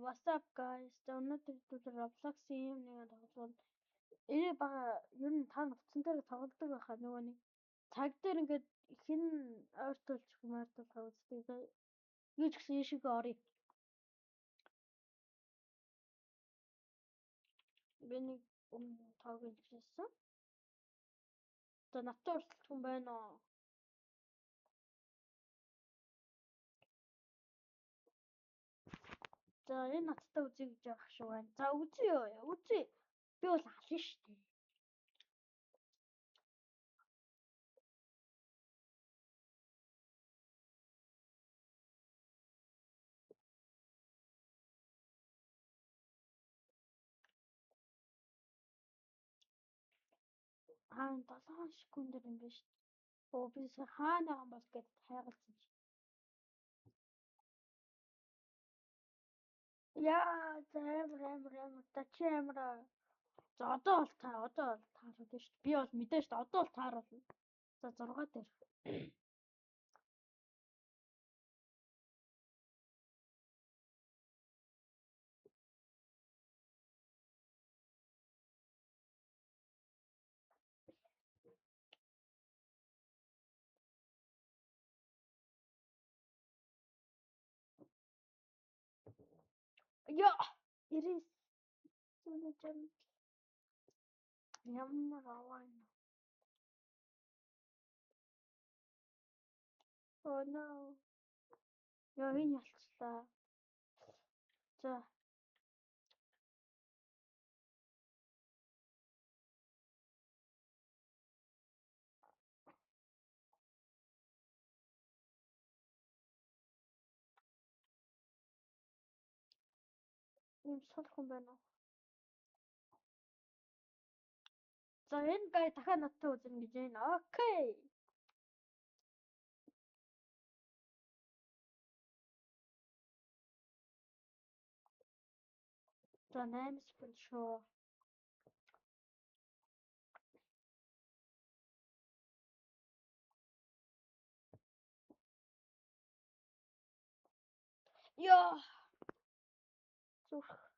What's up guys? За өнөөдөр хэдүүлээ Roblox-ийн ийм нэгэн тоглоом. Энэ бага ер нь та нутсан дээр тоглодог байхаа нөгөө нэг цаг дээр ингээд хэн ойртуулж мойртуулгаа үздэг. Юу ч гэсэн ийшээгээ оръё. Би нэг өмнө тоог хэлсэн. За надтай өрсөлдөх хүн байна уу? За энэ надтай үзье гэж байгаа шүү байна. За үзье юу? Үзье. Би бол ална шүү дээ. Аа 7 секундэр юм биш. Оо би хаана байгаа юм бол гэд хайгалцсан чи. Яа, за амар амар амар та чи амар. За одоо бол та одоо бол тааруулна шүү дээ. Би бол мэдэн шүү дээ. Одоо бол тааруулна. За 6 дээр. Яа, 99 зүүн ямар аваа юм. Oh no. Яа, энэ ялцлаа. За. Ийм сул хүн байна уу? За энэ гай дахиад надтай үзнэ гэж байна. Окей. За 8 секунд шүү. Яа. Зүрх.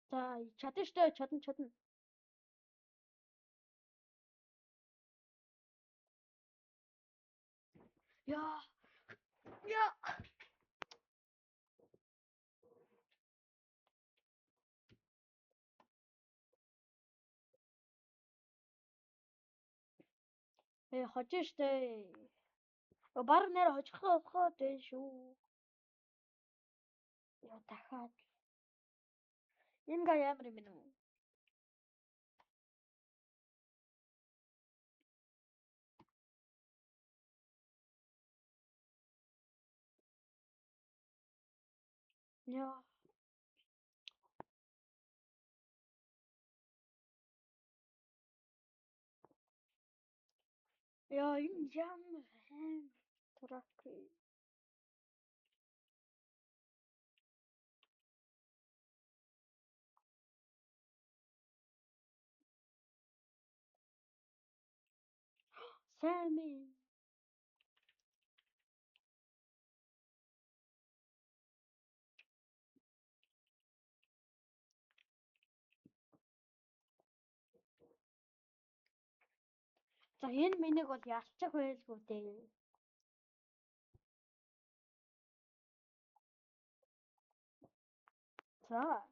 За чадна штэ, чадна чадна. Яа. Яа. Хожиж штэ. Бараг нэр хожих болохоо дээ шүү. Яа дахиад. Энэ гай амар юм уу? Яа. Яа, энэ ямар амар трак. Сайн минь. За энэ миний бол ялчих байлгүй дээ. За.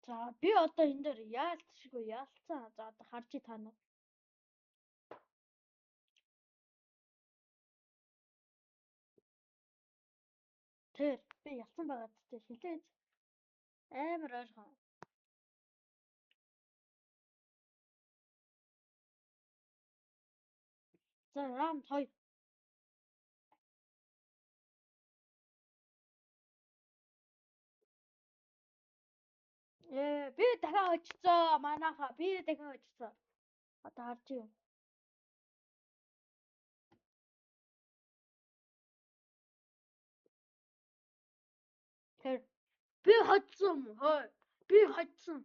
За би одоо энэ дээр яалтшгүй ялцсан. За одоо харж та нар. Тэр би ялцсан байгаа ч шилээж амар ойрхон. За раунд 2. Би дахиад очицоо манайхаа би дахиад очицоо. Одоо харж юу. Тэр би хоцсон хой. Би хоцсон.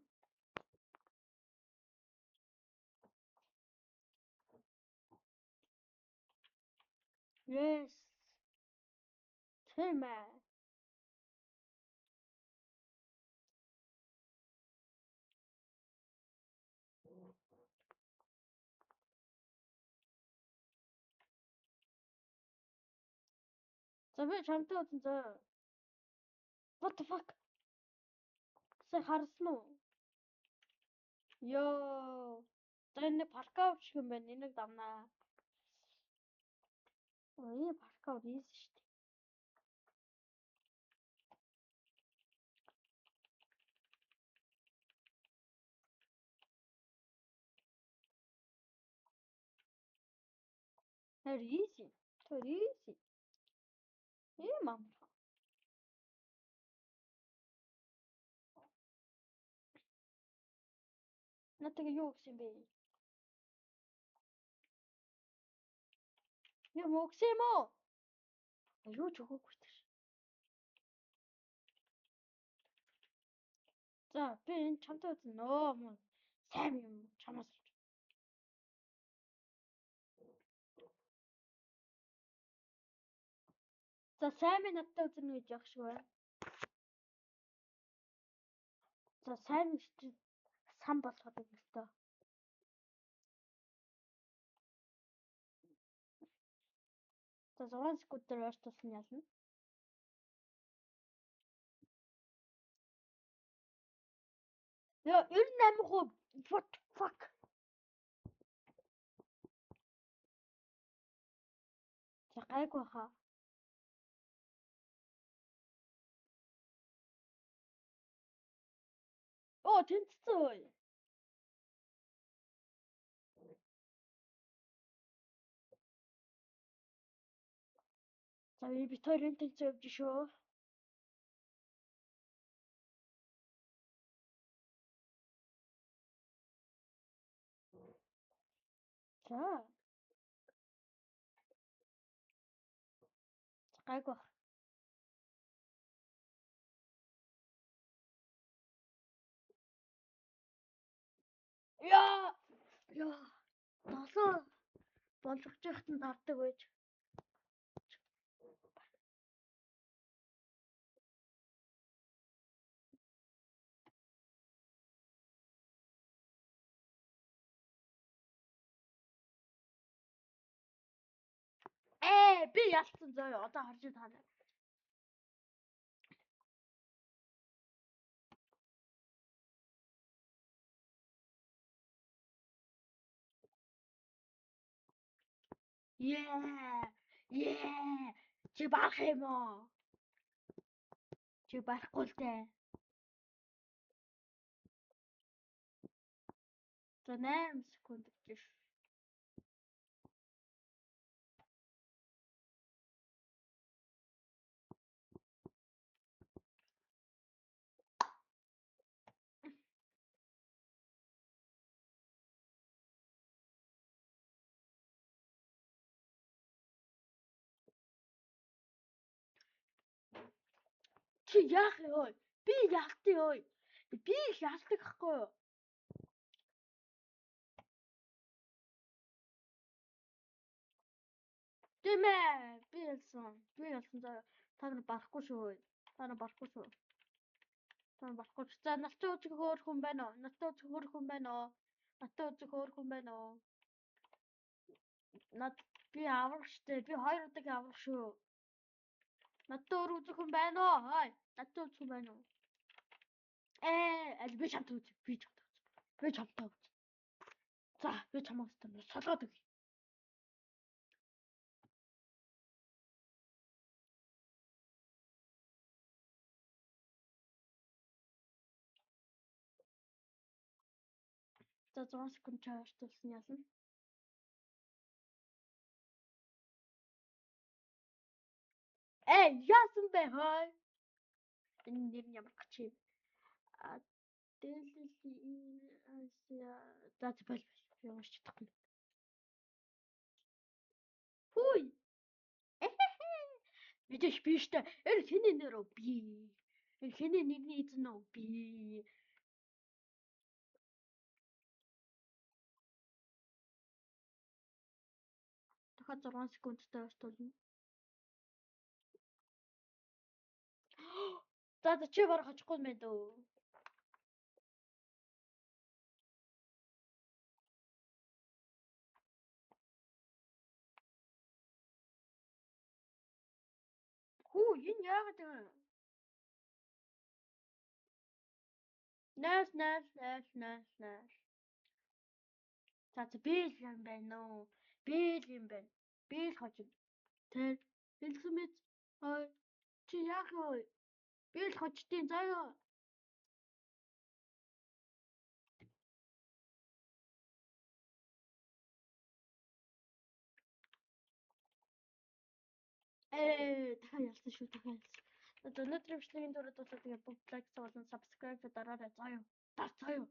Yes. Тийм ээ. За би чамтай үзэн зөө. What the fuck? Сая харсан уу? Йоо. За энэ паркаут шиг юм байна. Энийг давнаа. Ой, паркаут easy шүү дээ. Тэр easy. Тэр easy. Ийм амархан. Надад юу өгсөн юм бэ? Юм өгсөн юм уу? Юу ч өгөөгүй тэр. За би энэ чамтай үзэн нөө мөн сайн юм чамаас олж. За сайн минь надтай үзнэ гэж явах шиг байна. За сайн чи сан болгоод өгөх ёстой. За 6 секунд дээр ойртуулсан ялна. Яа 98%, what the fuck. За гайгүй хаа. Оо тэнцсэн ой. За би бит хоёрын тэнцээ явж шүү. За. Гайгүй бах. Яа. Яа. Долоо болгож яхад нь давдаг байж. Би ялцсан зөө. Одоо харж та нар. Yeah. Yeah. Чи барах юм уу? Чи барахгүй л дээ. За 8 секунд гэж. Чи яах юм ой? Би ялтыг ой. Би их ялдаг хгүй юу? Тийм ээ. Би ялсан. Би ялсан заа. Та нар барахгүй шүү. Та нар барахгүй шүү. Та нар барахгүй. За надтай үзэх өөр хүн байна уу? Надтай үзэх өөр хүн байна уу? Надтай үзэх өөр хүн байна уу? Над би аврах штэ. Би хоёр удаагийн аврах шүү. Надтай өөр үзэх хүн байна уу? Хой. Надтай үзэх хүн байна уу? Аль би чамтай үзье. Би чамтай үзье. Би чамтай үзье. За, би чамайг өстө солгоод өгье. За 6 секунд чаартуулсан ялна. Яасан бэ хой? Энэ нэр нь ямар гач юм? А дээлэл за бол би уншиж чадахгүй. Хүй. Мэдээж би штэ. Энэ хиний нэр үү би. Энэ хиний нэгний эзэн үү? Би. Дахиад 6 секундтай ойртуулна. За за чи бараг хожихгүй юм байна дөө. Хүү энэ яагаад юм? 0 0 0 0 0. За за би л юм байна уу? Би л юм байна. Би л хожино. Тэр хэлсэн мэт ой чи яах вэ? Би л хожтын заяа. Ээ дахиад ялсан шүү, дахиад ялсан. За өнөөдрийн бичлэгийн дөрөв дуулаад тэгээ бүгд лайк болон subscribe дараарай заяа. Дар заяа.